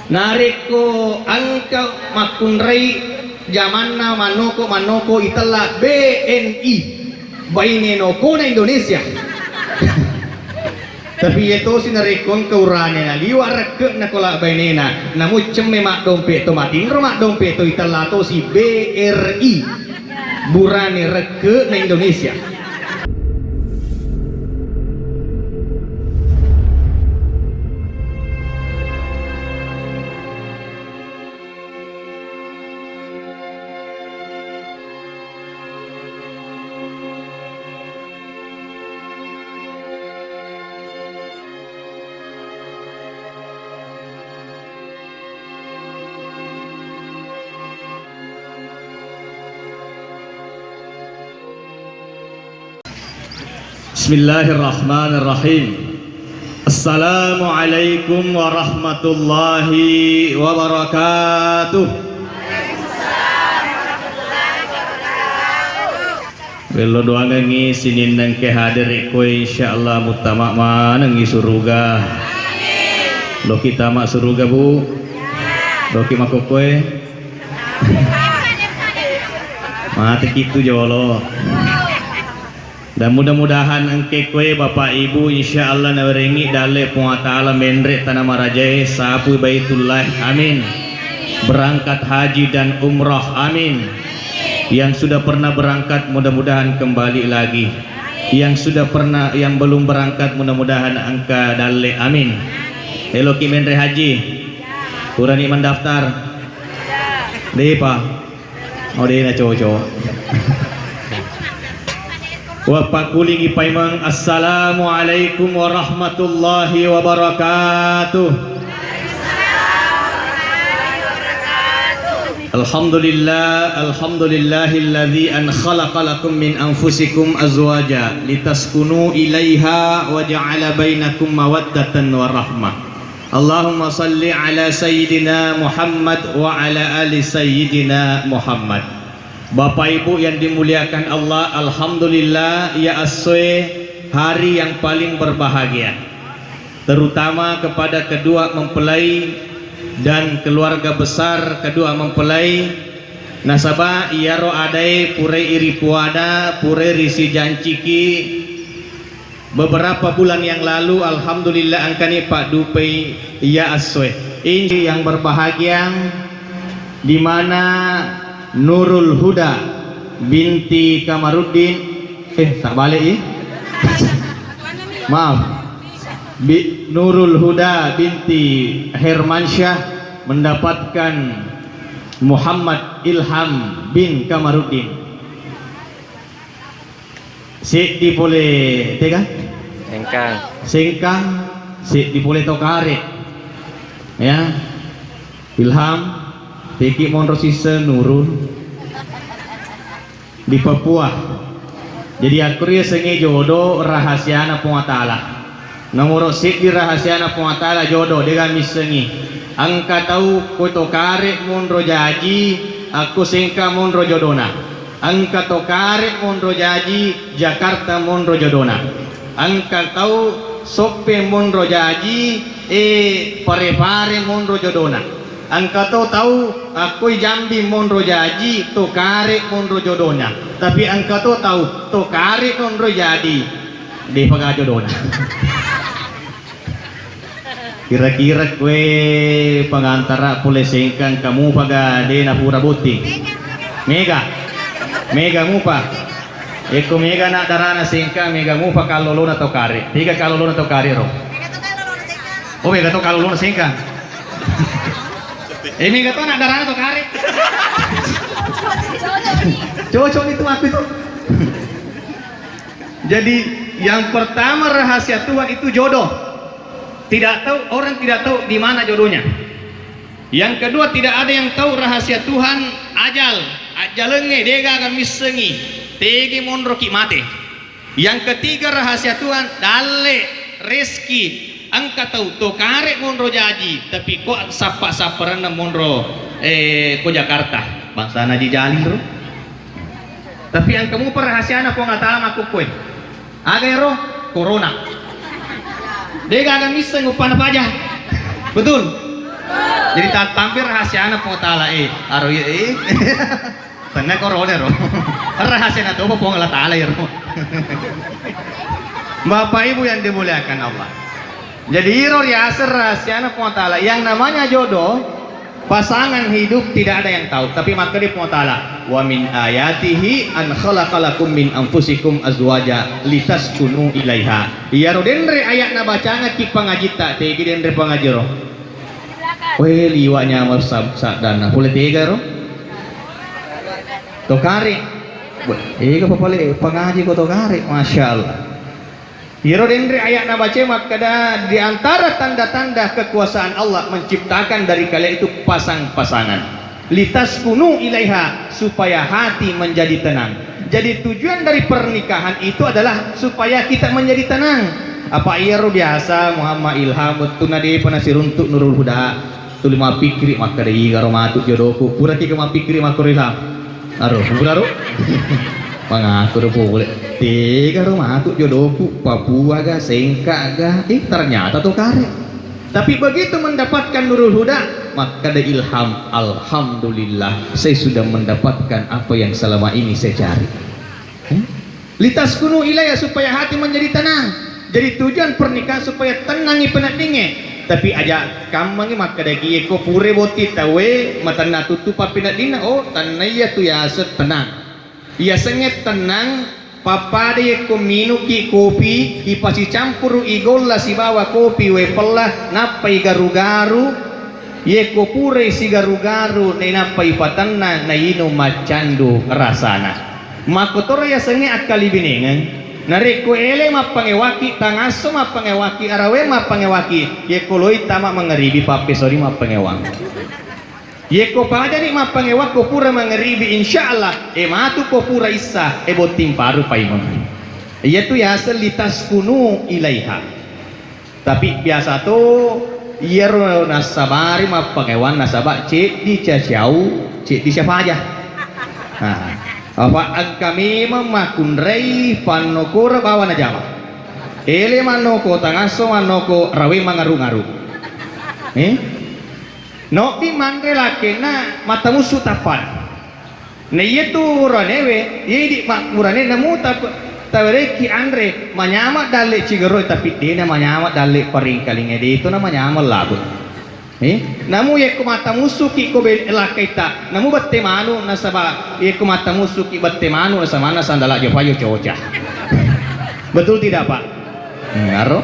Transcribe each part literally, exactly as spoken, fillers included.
Narekko engka makkunrai jamanna mannoko-mannoko itella B N I, Baine Nokona Indonesia. Tapi iya tosi narekko engka urane naliwa rekke'na ko la bainena, namuccemme maddompe to, matinro maddompe to, itella tosi B R I, burane rekke'na Indonesia. Bismillahirrahmanirrahim. Assalamualaikum warahmatullahi wabarakatuh. Wello doangengngi sininna engke hadere koe, insyaallah muttama manengngi suruga. Loki tama suruga, Bu? Loki makkokkoe? Mateki tu jolo. Dan mudah-mudahan engke koe Bapak Ibu, insyaallah nawerengngi dalle Puang Allah Taala menre tana marajae, sapui Baitullah. Amin. Berangkat haji dan umrah. Amin. Yang sudah pernah berangkat, mudah-mudahan kembali lagi. Yang sudah pernah, yang belum berangkat, mudah-mudahan engka dalle. Amin. Eloki menre haji? Purani mendaftar? Depa? Oh, de' na cocok. Wappakulingi paimeng, "Assalamualaikum warahmatullahi wabarakatuh." Alhamdulillah, alhamdulillahilladzi an khalaqa lakum min anfusikum azwaja litaskunu ilaiha wa ja'ala bainakum mawaddatan wa rahmah. Allahumma salli ala sayyidina Muhammad wa ala ali sayyidina Muhammad. Bapak Ibu yang dimuliakan Allah, alhamdulillah, iya essoe hari yang paling berbahagia, terutama kepada kedua mempelai dan keluarga besar kedua mempelai. Nasaba iyaro adae purai iripuada, purai risijanciki, beberapa bulan yang lalu, alhamdulillah, engkani paddupai iya essoe. Inji yang berbahagia, di mana Nurul Huda binti Kamaruddin, eh, tak balik, ya? Maaf. Bi-, Nurul Huda binti Hermansyah mendapatkan Muhammad Ilham bin Kamaruddin. Seddi pole tega? Sengkang. Sengkang, seddi pole to kare. Ya. Ilham, teki monro sisse Nurul. Di Papua. Jadi, akkori yasengnge jodo rahasiana Puang Taala. Nomoro seddi rahasiana Puang Taala jodo, dega missengi. Engka tau ko to kare monro jaji, akko Sengkang monro jodona. Engka to kare monro jaji, Jakarta monro jodona. Engka tau Soppe monro jaji, e, Pare-pare monro jodona. Engka to tau akkoi Jambi monro jaji, to kare monro jodona. Tapi engka to tau to kare monro jaji, depa ga jodona. Kira-kira koe pangantara pole Sengkang, kamu paga de napura botting? Mega? Mega mupa? Ekko mega na darana Sengkang, mega mupa kallolona to kare. Tiga kallolona to kare ro. Oh, mega to kallolona Sengkang. Eh, mega to na darana to kare. Cocok itu aku itu. Jadi, yang pertama, rahasia Tuhan itu jodoh. Tidak tahu, orang tidak tahu di mana jodohnya. Yang kedua, tidak ada yang tahu rahasia Tuhan, ajal. Ajjalengnge degaga missengi, tegi monroki mate. Yang ketiga, rahasia Tuhan, dalle, reski. Engka tau to kare monro jaji, tapi ko sappa-sapparenna monro, eh, ko Jakarta. Bangsana ji jali ro. Tapi engka mupa rahasiana Puang Allah Taala makkukkoe. Aga ero? Corona. Degaga misseng uppanna paja. Betul? Jadi tattampi rahasiana Puang Taala, eh, aro iya, eh. Tenna korone ro. Rahasiana toba Puang Allah Taala iro. Bapak Ibu yang dimuliakan Allah. Jadi iro riaseng rahasiana Puang Taala. Yang namanya jodoh, pasangan hidup tidak ada yang tahu. Tapi makkeda Puang Taala, "Wa min ayatihi an khalaqa lakum min anfusikum azwaja litaskunu ilaiha." Iyaro denre ayat nabacangaki pangajitta, tegi denre pangajiro. Weh, liwa nyameng sab-, saddanna. Pole tega ro? Tokare. Weh, ega papale pangaji ko tokare. Masya Allah. Iyaro denre ayat nabaca makkeda, di antara tanda-tanda kekuasaan Allah menciptakan dari kalian itu pasang-pasangan. Litaskunu ilaiha, supaya hati menjadi tenang. Jadi tujuan dari pernikahan itu adalah supaya kita menjadi tenang. Apa iyaro biasa Muhammad Ilham wettunna depa nasiruntuk Nurul Huda. Tuli mappikkiri makkeda, "Igaro matu jodoku." Puraki ke mappikkiri makkoro Ilham? Aro, pura ro? Mangaku do pole. Tegaro matu jodoku, Papua ga, Sengka ga? Eh, ternyata to kare. Tapi begitu mendapatkan Nurul Huda, makkeda Ilham, "Alhamdulillah, saya sudah mendapatkan apa yang selama ini saya cari." Hmm? Litaskunu ilaiha, supaya hati menjadi tenang. Jadi tujuan pernikahan supaya tenangi peneddingnge. Tapi aja kammangi makkedaki, yeko pure botting tauwe matenna tuttu pappeneddinna, oh, tenna iya tu yaseng tenang. Yasengnge tenang, pappada yeko minuki kopi, ipasicampuru i golla sibawa kopi wae pella, nappai garu-garu, yeko purai sigaru-garu, nainappa ipatennang, nainung maccandu rasana. Makkotoro yasengnge akkalibinengeng. Narekko ele mappangewaki, tangasso mappangewaki, arawe mappangewaki, yeko loi tama mangeribi, pappesori mappangewang. Yeko pajani mappangewang ko pura mangeribi, insya Allah, e matu ko pura issa, e botting paru paimeng. Iyatu yaseng litaskunu ilaiha. Tapi biasa to, iyaro nassabari mappangewang nasaba ceddi caciau, ceddi capaja. Nah, apa engka memang makkunrai pannokora bawa najama. Ele mannoko, tangasso mannoko, rawe mangaru-ngaru. Eh? Nobbi manre lakkenna matamussu tappana. Na iyatu uranewe, iya idi makkurane namu ta-, tawereki anre, manyama dalle cigeroi, tapi dena manyama dalle paringkalinge, de to na manyama labu. Eh, namu yekko matamussuki ko be-, lakkaita, namu bette manu nasaba yekko matamussuki bette manu nasaba na sandala jopayo coca. Betul tidak, Pak? Hmm, aro?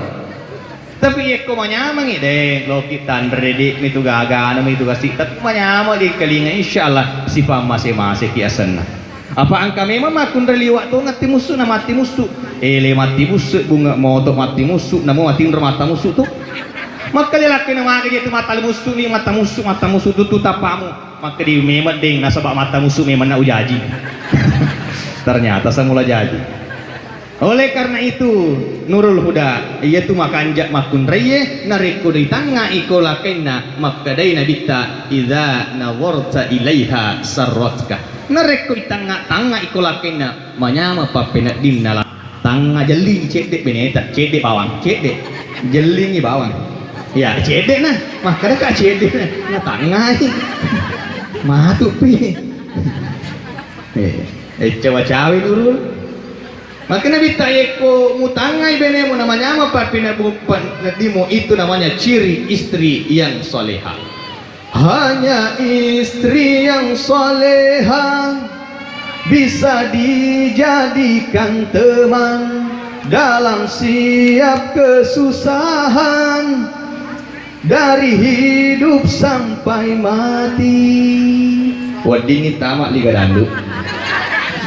Tapi yekko manyamengngi, deng, loki tanre, de mitu gagana, mitu kasi, tapi manyameng di kalinga, insyaallah sipa mase-maseki asenna. Apa engka memang makkunrai liwa to ngatti mussu na matti mussu. Ele matti mussu, bunga moto matti mussu, namu matinro matta mussu tu. Makkeda lakkainna mage je tu matta mussu ni, matta mussu, matta mussu tu, tu tappamu. Makkeda memang deng, nasaba matta mussu memang na ujaji. Ternyata semula jaji. Oleh karena itu, Nurul Huda, iyatu makanja makkunraiye, narekko ritangnga iko lakkainna, makkedai Nabitta, "Idza nazarta ilaiha sarratka." Narekko itangnga-tangnga iko lakkainna, manyameng pappeneddinna la-, tangnga jelling cedde beneta, cedde bawang, cedde. Jellingi bawang. Ya, cedde na, makkeda ka cedde na, natangngai. Matupi. Eh, eh, cawa-cawi Nurul. Maka Nabitta, yekko mutangngai benemu namanyameng pappeneddimmu, itu namanya ciri istri yang soleha. Hanya istri yang soleha bisa dijadikan teman dalam siap kesusahan. Dari hidup sampai mati. Weddingngi tama Liga Dandu.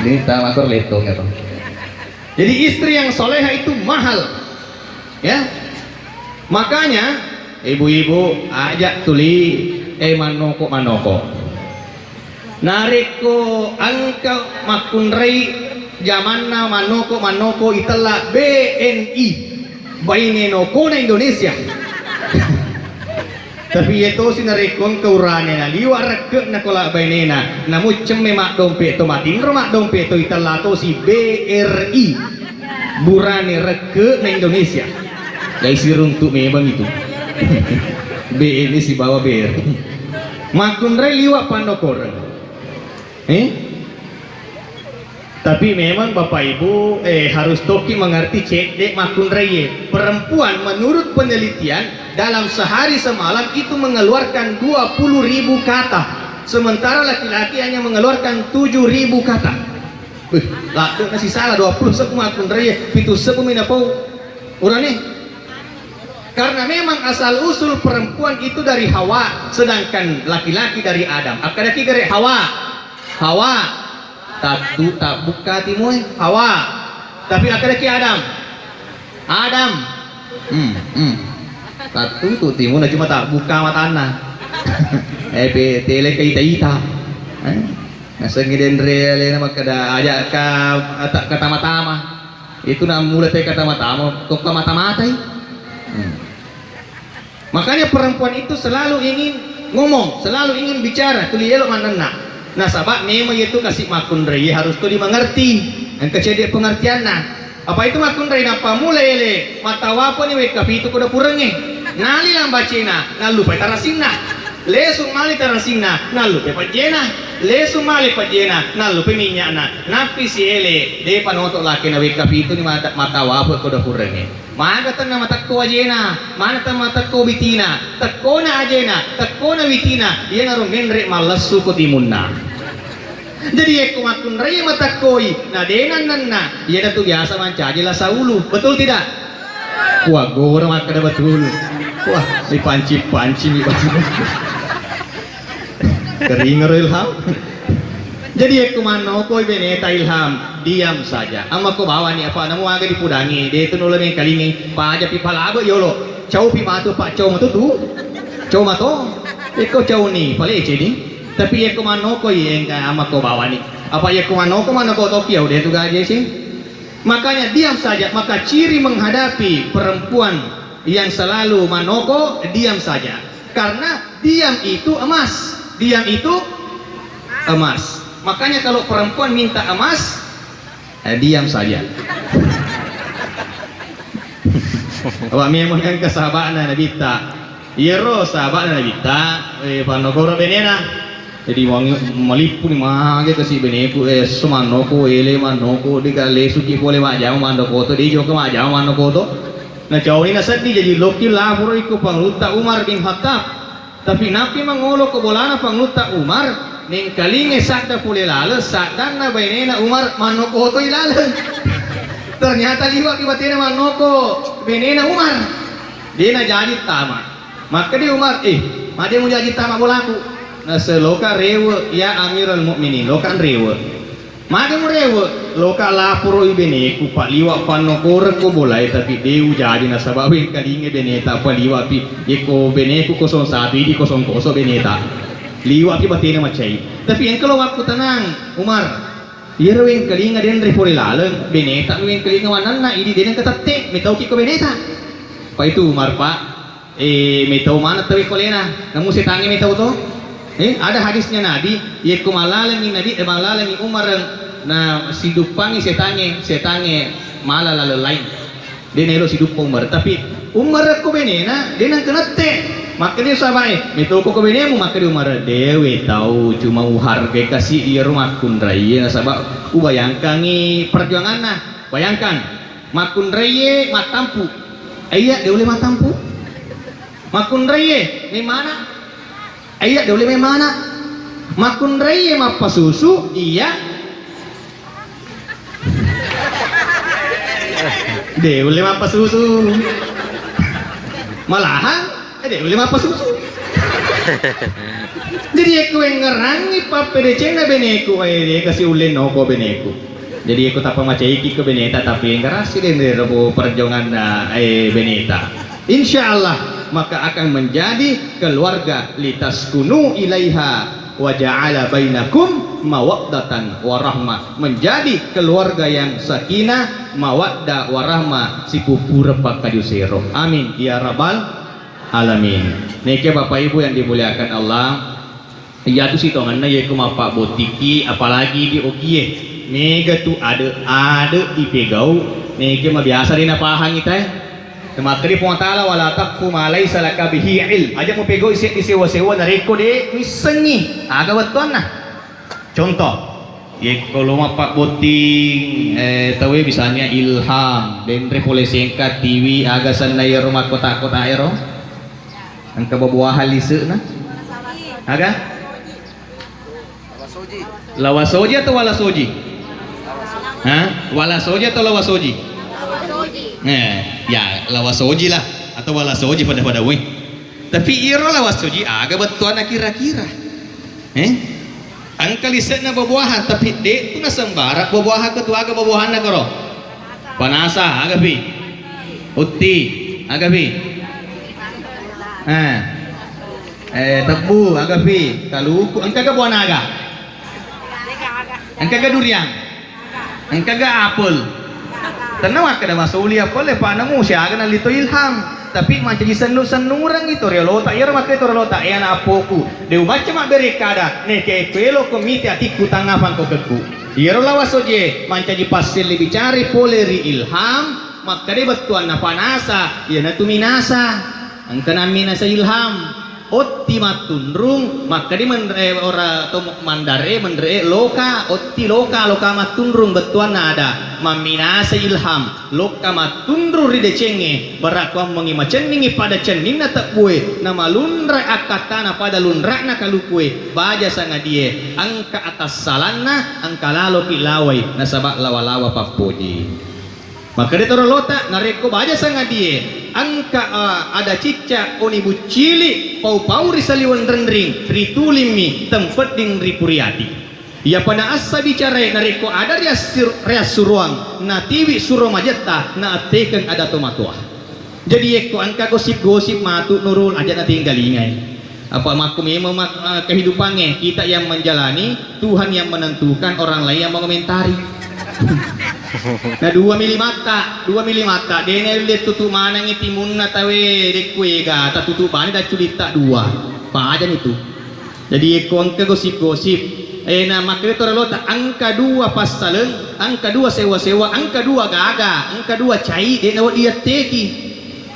Ini tama kor letong ya, Bang. Jadi istri yang soleha itu mahal. Ya. Makanya ibu-ibu aja tuli, eh, manoko-manoko. Narekko engka makkunrai jamanna mannoko-mannoko itella B N I, baine nokona Indonesia. Tapi iya tosi narekko engka urane naliwa rekke'na kola bainena, namuccemme maddompe to, matinro maddompe to, itella tosi B R I, burane rekke'na Indonesia. Dai siruntu memang itu. B N I sibawa B R I. Makkunrai liwa' pannokoreng. Eh? Tapi memang Bapak Ibu, eh, harus toki mengerti cedde' makkunraie. Perempuan menurut penelitian dalam sehari semalam itu mengeluarkan dua puluh ribu kata, sementara laki-laki hanya mengeluarkan tujuh ribu kata. Wih, ladde' nasi salah dua puluh sebbu makkunraie, pitu sebbu mi napau. Urane? Karena memang asal usul perempuan itu dari Hawa, sedangkan laki-laki dari Adam. Akkadaki gare Hawa. Hawa. Tattu tabbukka timue. Hawa. Tapi akkadaki Adam. Adam. Hmm, hmm. Tattu tu timuna cuma tabbukka matanna. Eh, pe, tele ke ita-ita. Eh, nasengngi denre alena makkeda aja ka, ata-, katama-tama. Itu nammula te katama-tama, ko kamata-matai. Hmm. Makanya perempuan itu selalu ingin ngomong, selalu ingin bicara, tuli elo manenna. Nasaba memang itu kasi makkunrai harus to dimengerti. Engka cedde' pengertianna. Apa itu makkunrai nappa mula ele mattawapani wekka pitu ko dapurengnge. Nali lambacena, nallupai tarasinna. Lesu male tarasinna, nallupai pejjena. Lesu male pejjena, nallupai minyakna. Nappi si ele, depa noto lakena wekka pitu ni mata-, matawape ko dapurengnge. Maga tenna matekko ajena, mana tenna matekko witina, tekkona ajena, tekkona witina, iyanaro menre mallessu ko timunna. Jadi yekko makkunrai matekkoi, na de nannenna, iyanatu biasa mancaji lasa ulu. Betul tidak? Wah, gora makkeda betul. Wah, dipanci-panci mi. Keringero Ilham. Jadi yekko mannokoi beneta Ilham, diam saja. Amma ko bawani apa namu aga dipudangi, de tu nula mengkalingi, paja pi palabe yolo. Cau pi matu pa cau matu tu. Cau mato. Eko cau ni, palece ni. Tapi yekko mannokoi engka amma ko bawani. Apa yekko mannoko mannoko topi au de tu gaje si. Makanya diam saja, maka ciri menghadapi perempuan yang selalu mannoko, diam saja. Karena diam itu emas. Diam itu emas. Makanya kalau perempuan minta emas, eh, diam saja. Apa memang engka sahaba'na Nabitta. Iyaro sahaba'na Nabitta, eh, pannokoro benena. Jadi, wangi-, malippuni mage kasi beneku, eh, esso mannoko, ele mannoko, de ka lesuki pole majjama mannokoto, de joka majjama mannokoto. Nacauni nasedding, jadi lokki laporo iko Panglutta Umar bin Khattab. Tapi nappi mangolo ko bolana Panglutta Umar, nengkalinge sadda pole laleng, saddanna bainena Umar mannokotoi laleng. Ternyata liwaki batena mannoko benena Umar. De najaji tama. Makkeda Umar, "Eh, made mujaji tama bolaku?" Nase, "Loka rewe, ya Amiral Mukminin, loka rewe." "Made murewe?" "Loka laporoi beneku, Pak, liwa pannokorekko bolae, tapi de ujaji nasaba wengkalinge beneta, apa liwapi, yekko beneku kosong satu, idi kosong kosong beneta. Liwapi batena macai. Tapi engka lo wakku tenang, Umar. Iyaro wengkalinga denre pole laleng, beneta wengkalinga wananna, idi deneng ketette, metauki ko beneta." Pa itu Umar, Pak. Eh, metau maneng tauwe kolena, namu setangnge metau to? Eh, ada hadisnya Nabi, yekko malalengi Nabi, eh, malalengi Umar, na siduppangi setangnge, setangnge mala laleng laing. De naelo siduppa Umar. Tapi Umar ko benena, de nengka nette. Makkeda sahabae, "Metau ko benemu?" Makkeda Umar, "De we tau, cuma uhargai kasi iyaro makkunraie, nasaba ubayangkangi perjuanganna." Bayangkan, makkunraie mattampu. Iya, de ulle mattampu. Makkunraie, memana? Iya, de ulle memana. Makkunraie mappasusu, iya. De ulle mappasusu. Malahan, eh, de ulle mappasusu. Jadi, ekko wengngerangi pappedecenna beneku, eh, de kasi ulle noko beneku. Jadi, eko tappa macaiki ko beneta, tapi engka rasi dende robo perjuanganna, eh, beneta. Insya Allah, maka akan menjadi keluarga litaskunu ilaiha wa ja'ala bainakum mawaddatan wa rahmah. Menjadi keluarga yang sakinah, mawaddah, warahmah, sipupureng pakkaju sero. Amin ya rabbal alamin. Neke Bapak Ibu yang dimuliakan Allah, Iyatu sitongenna yekko mappabbottikki, apalagi di ogie. Mega tu ade-ade ipegau, mega mabiasa de napahangi tae. Makkeda Puang Ta'ala, "Wala taqfu ma laisa laka bihi ilm." Aja mupegau'i seddi sewa-sewa narekko de' missengngi aga bettuanna. Contoh, yekko lo mappabbotting, eh, tauwe misalnya Ilham, denre pole sengka, tiwi, aga senna iyaro makkota-kota ero? Engka buah-buahan lise'na? Aga? Lawasoji atau walasoji? Hah? Walasoji atau lawasoji? Eh, ya, lawasoji lah. Atau walasoji pada-pada weh. Tapi iro lawasoji aga bettuanna kira-kira? Eh? Engka lise'na buah-buahan, tapi de' tu nasembara buah-buahan, ketua aga buah-buahanna koro? Panasa, aga pi? Utti, aga pi? Eh. Eh, tebbu, aga pi? Kaluku, engkaga buah naga? Engkaga durian? Engkaga apel? Tenna makkeda masuli apel, le, pa namu siaga nalli to Ilham. Tapi mancaji sennu-sennureng itu riolota, iyaro makkeda to riolota, eh, ana' appoku. De' ubaca mabbere kada, neke kuelo ko mite atikku tangngapang ko kekku. Iyaro lawasoje mancaji passelle bicare pole ri Ilham, makkeda bettuanna panasa, iyanatu minasa. Engka namminasa Ilham. Otti mattunrung, makkeda menre ora to mandare menre loka, otti loka, loka mattunrung bettuanna ada. Mamminasa Ilham, lokka mattunrung ri decengnge, bara kuammengngi macenningngi pada cenninna tebbue, namalunra akkattana pada lunra'na kalukue, baja sangadie, engka atassalanna, engka laloki lawai, nasaba lawa-lawa pappoji. Makkeda to riolota, narekko baja sangadie, engka, eh, ada cicca oni buccili, pau-pau ri saliweng renring, ritulimmi tempedding ri puriati. Iyapa naassa bicarae narekko ada riassir-, riassuroang, natiwi suro majetta, naattekeng ada tomatoa. Jadi, yekko engka gosip-gosip matu, Nurul, aja natinggalingai. Apa makko memang mak-, eh, kehidupannya, kita yang menjalani, Tuhan yang menentukan, orang lain yang mengomentari. Nah, dua milimatta, dua milimatta, dena ile tutu manengi timunna tawe dekkuega, tatutu bani dacculitta dua. Pajani tu. Jadi, yekko engka gosip-gosip, eh, na makkeda to riolota, engka dua passaleng, engka dua sewa-sewa, engka dua gaga, engka dua cai, de' nawedding yatteki.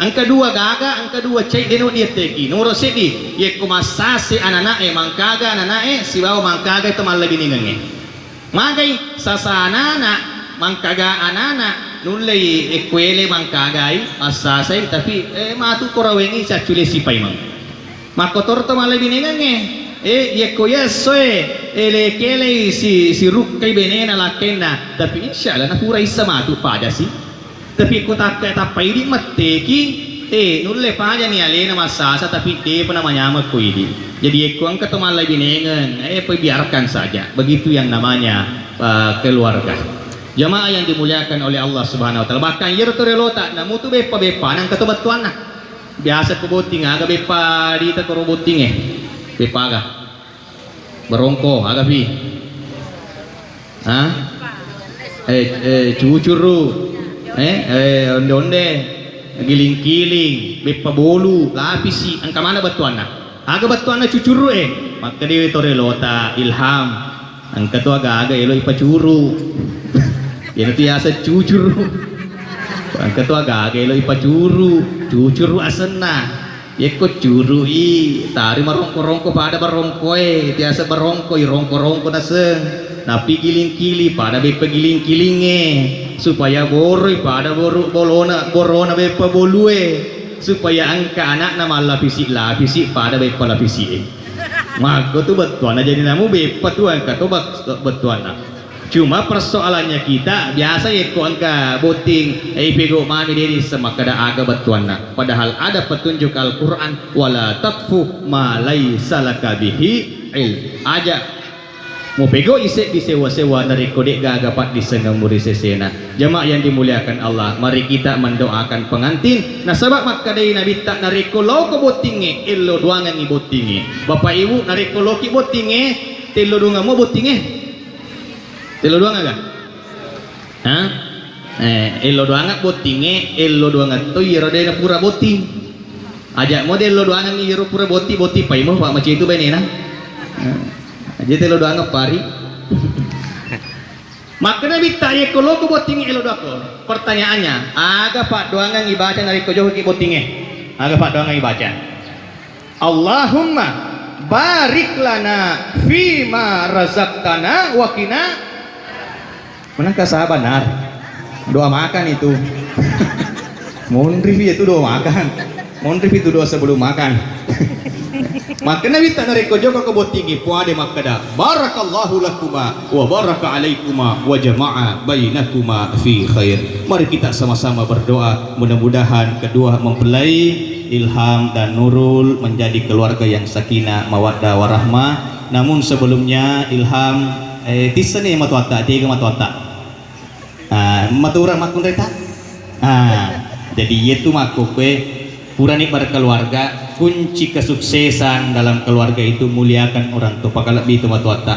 Engka dua gaga, engka dua cai, de' nawedding yatteki. Nomoro seddi, yekko massase anana'e, mangkaga anana'e, sibawa mangkaga to mallebinengengnge. Magai sasa anana, mangkaga anana, nullei ekkuele mangkagai, massasai, tapi, eh, matu korawengi saccule sipaimeng. Makkotoro to mallebinengengnge, eh, yekko yessoe, ele-kelei si-, sirukkai benena lakkenna, tapi insya Allah napura issa matu pajasi. Tapi ko takka tappa idi metteki, eh, nulle pajani alena massasa tapi depa namanyameng ko idi. Jadi yekko engka to mallebinengeng, eh, poi biarkan saja. Begitu yang namanya, eh, keluarga. Jamaah yang dimuliakan oleh Allah Subhanahu wa Ta'ala. Bahkan iyaro to riolota namutu beppa-beppa nang engka to bettuanna. Biasa ko botting aga beppa dita koro bottingnge? Beppa aga? Barongko, aga pi? Hah? Eh, eh, cucuru. Eh, eh, onde-onde. Giling-giling, beppa bolu, lapisi, engka mana bettuanna? Aga bettuanna cucuru e? Makkedai to riolota Ilham. Engka tu aga-aga elo ipacuru. Iyanatu yaseng cucuru. Engka tu aga-aga elo ipacuru, cucuru asenna. Yekko curu'i, tari marongko-rongko pada barongkoe, tiaseng barongko, irongko-rongko naseng. Napigiling-kiling pada beppa giling-kilingnge, supaya boroi pada boru bolona, borona beppa bolue, supaya engka anakna mallapisi-lapisi pada beppa lapisi'e. Makko tu bettuanna, jadi namu beppa tu engka to bet-, bettuanna. Cuma persoalannya kita biasa yekko engka botting, eh, ipego mami deni semakkeda aga bettuanna. Padahal ada petunjuk Al-Quran, "Wala taqfu ma laisa laka bihi ilm." Aja mupegoi seddi sewa-sewa narekko de'gaga paddisengeng muri sesena. Jamaah yang dimuliakan Allah, mari kita mendoakan pengantin. Nasaba makkedai Nabitta, narekko laoko bottingnge, ello doangengngi bottingnge. Bapak Ibu, narekko laoki bottingnge, tello doangemmo bottingnge. Tello doang aga? Hah? Eh, ello doang bottingnge, ello doang to iyaro de' napura botting. Aja mo de' ello doang iyaro pura botting, botting paimo, Pak, macetu benena. Eh, aja tello doang pari. Makkeda Nabitta, yekko loko bottingnge elo doako. Pertanyaannya, aga paddoangeng ibaca narekko jokaki bottingnge? Aga paddoangeng ibaca? Allahumma barik lana fima razaqtana wa qina. Menangka sabar, Nar. Doa makan itu. Monri itu doa makan. Monri itu doa sebelum makan. Makkeda Nabitta narekko jokako bottingnge, puade makkeda, "Barakallahu lakuma wa baraka alaikuma wa jama'a bainakuma fi khair." Mari kita sama-sama berdoa, mudah-mudahan kedua mempelai Ilham dan Nurul menjadi keluarga yang sakinah, mawaddah, warahmah. Namun sebelumnya Ilham, eh, tisseni matoatta, tega matoatta. Ah, maturang makkunraita? Ah, jadi iyatu makkokkoe, purani berkeluarga, kunci kesuksesan dalam keluarga itu muliakan orang tua, pakalebbi tomatoatta.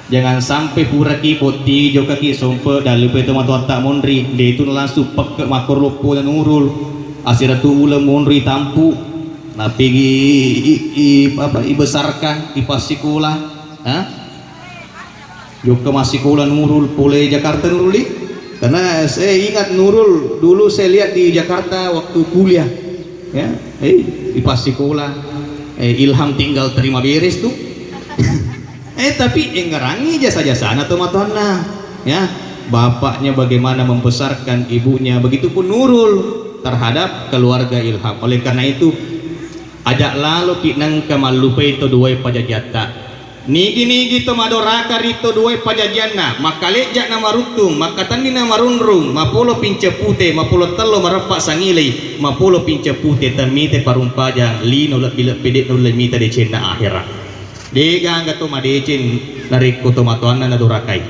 Jangan sampai puraki botting, jokaki sompe, dallepe tomatoatta monri, de itu langsung pekke makko loppo na Nurul, asera tu uleng monri tampu, napigi i, i, apa, ibesarkan, ipassikola, ha? Jokka massikola Nurul pole Jakarta, Nurul, di? Karena saya ingat Nurul dulu saya lihat di Jakarta waktu kuliah. Ya, eh, di pas sekolah, eh, Ilham tinggal terima beres tuh. Eh, tapi engngerangi jasa-jasana tomatoanna. Ya, bapaknya bagaimana membesarkan ibunya, begitupun Nurul terhadap keluarga Ilham. Oleh karena itu, aja laloki nengka mallupai to duae pajajiatta. Nigi-nigi to madoraka ri to duae pajajianna, makkalejja na maruttung, makkatenni na marunrung, mapolo pince pute, mapolo tello mareppa sangilei, mapolo pince pute temmite parumpajang lino lebbi-lebbi de' naulle mita decenna ahera. De' gaga to madeceng narekko tomatoanna nadorakai.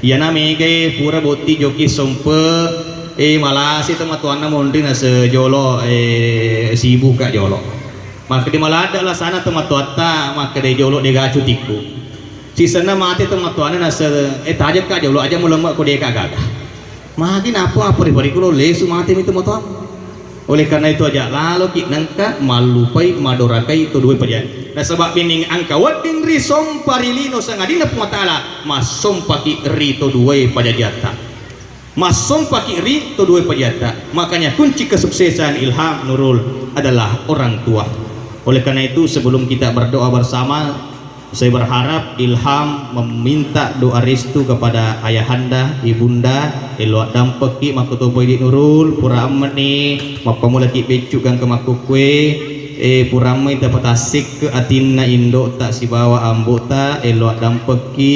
Iyana megae pura botti joki sompe, eh, malase tomatoanna monri nase jolo, eh, sibukka jolo. Makkeda maladde' lasana tomatoatta, makkeda jolo de' gaga cutikku. Sisenna mate tomatoanna nase, eh, tajekka jolo aja mulemme ko de' ka gaga. Magi nappa apperi-periko lo lesu mate mi tomatoang. Oleh karena itu aja laloki nengka mallupai madorakai to duae pajajiang. Nasaba' bening engka wedding ri sompa ri lino sangadinna Puang Ta'ala, massompaki ri to duae pajajiatta. Massompaki ri to duae pajajiatta. Makanya kunci kesuksesan Ilham Nurul adalah orang tua. Oleh karena itu, sebelum kita berdoa bersama, saya berharap Ilham meminta doa restu kepada ayahanda, ibunda, elo addampekki makkutopoi di Nurul, pura ammeni, mappamulaki beccu gangka makkukkue, eh, purammai tapatassikke atinna indo'ta sibawa ambo'ta, elo addampekki,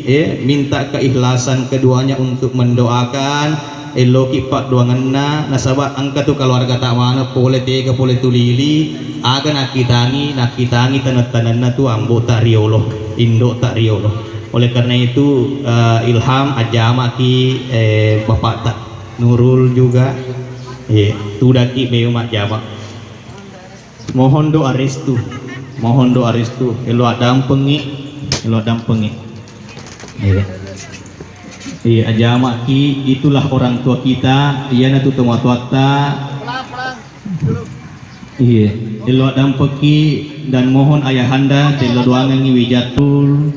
eh, minta keikhlasan keduanya untuk mendoakan, eloki paddoangenna, nasaba engka tu keluargata maneng pole tega pole tulili, aga nakkitangi, nakkitangi taneng-tanenna tu ambo'ta riolo, indo'ta riolo. Oleh karena itu, eh, Ilham ajjamaki, eh, bapakta Nurul juga, eh, tudaki meo majjama. Mohon doa restu. Mohon doa restu. Elo addampengi. Elo addampengi. Iya. Iya, ajamaki, itulah orang tua kita, iyanatu tomatoatta. Iya. Elo addampekki dan mohon ayahanda, tello doangengi wijatul.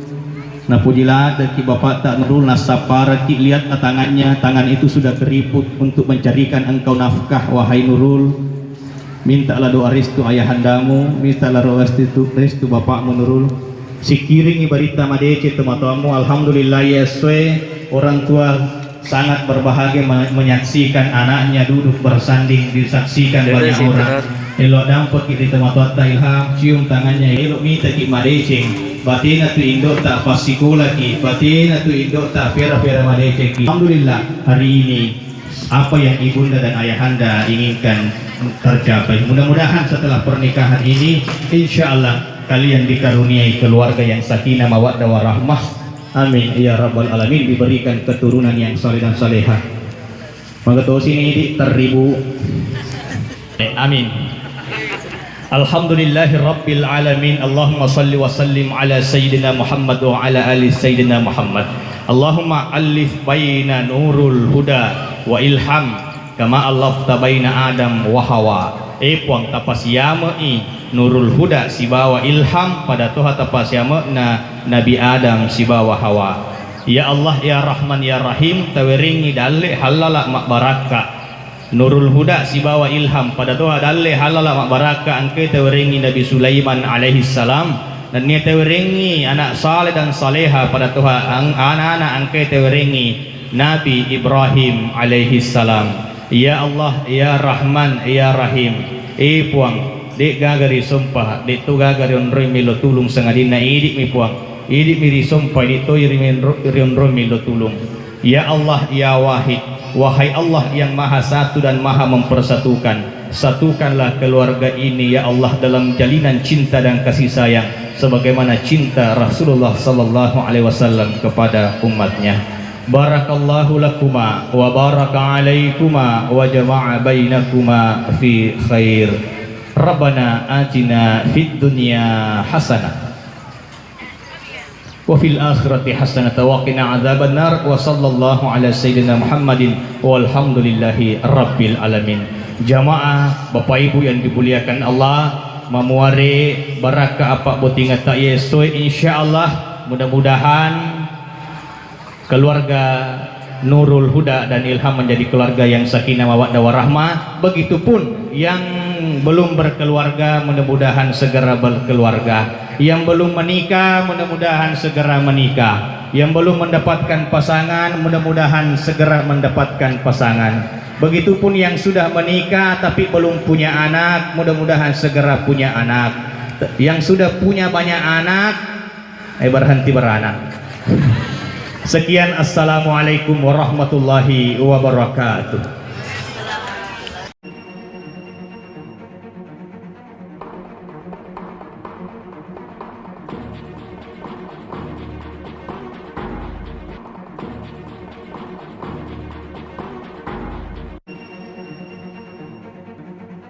Napuji ladeki bapakta Nurul, nassapparaki, lihat tangannya, tangan itu sudah keriput untuk mencarikan engkau nafkah, wahai Nurul. Mintalah doa restu ayahandamu, mintalah doa restu, restu bapakmu Nurul. Sikiringi barita madeceng tomatoammu. Alhamdulillah, iya essoe orang tua sangat berbahagia me-, menyaksikan anaknya duduk bersanding, disaksikan banyak orang. Elo dampeki ri tomatoatta Ilham, cium tangannya, elo mitaki madeceng. Batena tu indo'ta passikolaki, batena tu indo'ta pera-pera madecengki. Alhamdulillah, hari ini apa yang ibunda dan ayahanda inginkan tercapai. Mudah-mudahan setelah pernikahan ini, insya Allah kalian dikaruniai keluarga yang sakinah, mawaddah, warahmah. Amin ya rabbal alamin. Diberikan keturunan yang saleh dan salehah. Maka tosini di teribu. Eh, amin. Alhamdulillahi rabbil alamin. Allahumma salli wa sallim ala sayyidina Muhammad wa ala ali sayyidina Muhammad. Allahumma allif baina Nurul Huda wa Ilham kama allafta baina Adam wa Hawa. Eh Puang, tapasiame'i Nurul Huda sibawa Ilham pada toha tapasiame'na Nabi Adam sibawa Hawa. Ya Allah, ya Rahman, ya Rahim, tawerengngi dalle hallala mabbarakka. Nurul Huda sibawa Ilham, pada toha dalle hallala mabbarakka engkae tawerengngi Nabi Sulaiman alaihi salam, nennia tawerengngi anak saleh dan saleha, pada toha ang-, anak-anak engkae tawerengngi Nabi Ibrahim alaihi salam. Ya Allah, ya Rahman, ya Rahim. Eh Puang, de' gaga risompa, de' to gaga rionroi melo tulung, sangadinna idi'mi Puang. Idi'mi risompa, idi' toi rimenro-, rionroi melo tulung. Ya Allah, ya Wahid, wahai Allah yang Maha Satu dan Maha Mempersatukan, satukanlah keluarga ini, ya Allah, dalam jalinan cinta dan kasih sayang sebagaimana cinta Rasulullah sallallahu alaihi wasallam kepada umatnya. Barakallahu lakuma wa baraka alaikuma wa jama'a bainakuma fi khair. Rabbana atina fid dunya hasanah wa fil akhirati hasanah wa qina adzabannar. Wa sallallahu ala sayyidina Muhammadin walhamdulillahi rabbil alamin. Jamaah, Bapak Ibu yang dimuliakan Allah, mamuare barakka apa bottingetta iye essoe, insyaallah, mudah-mudahan keluarga Nurul Huda dan Ilham menjadi keluarga yang sakinah mawaddah warahmah. Begitupun yang belum berkeluarga, mudah-mudahan segera berkeluarga. Yang belum menikah, mudah-mudahan segera menikah. Yang belum mendapatkan pasangan, mudah-mudahan segera mendapatkan pasangan. Begitupun yang sudah menikah tapi belum punya anak, mudah-mudahan segera punya anak. Yang sudah punya banyak anak, eh, berhenti beranak. Sekian, assalamualaikum warahmatullahi wabarakatuh.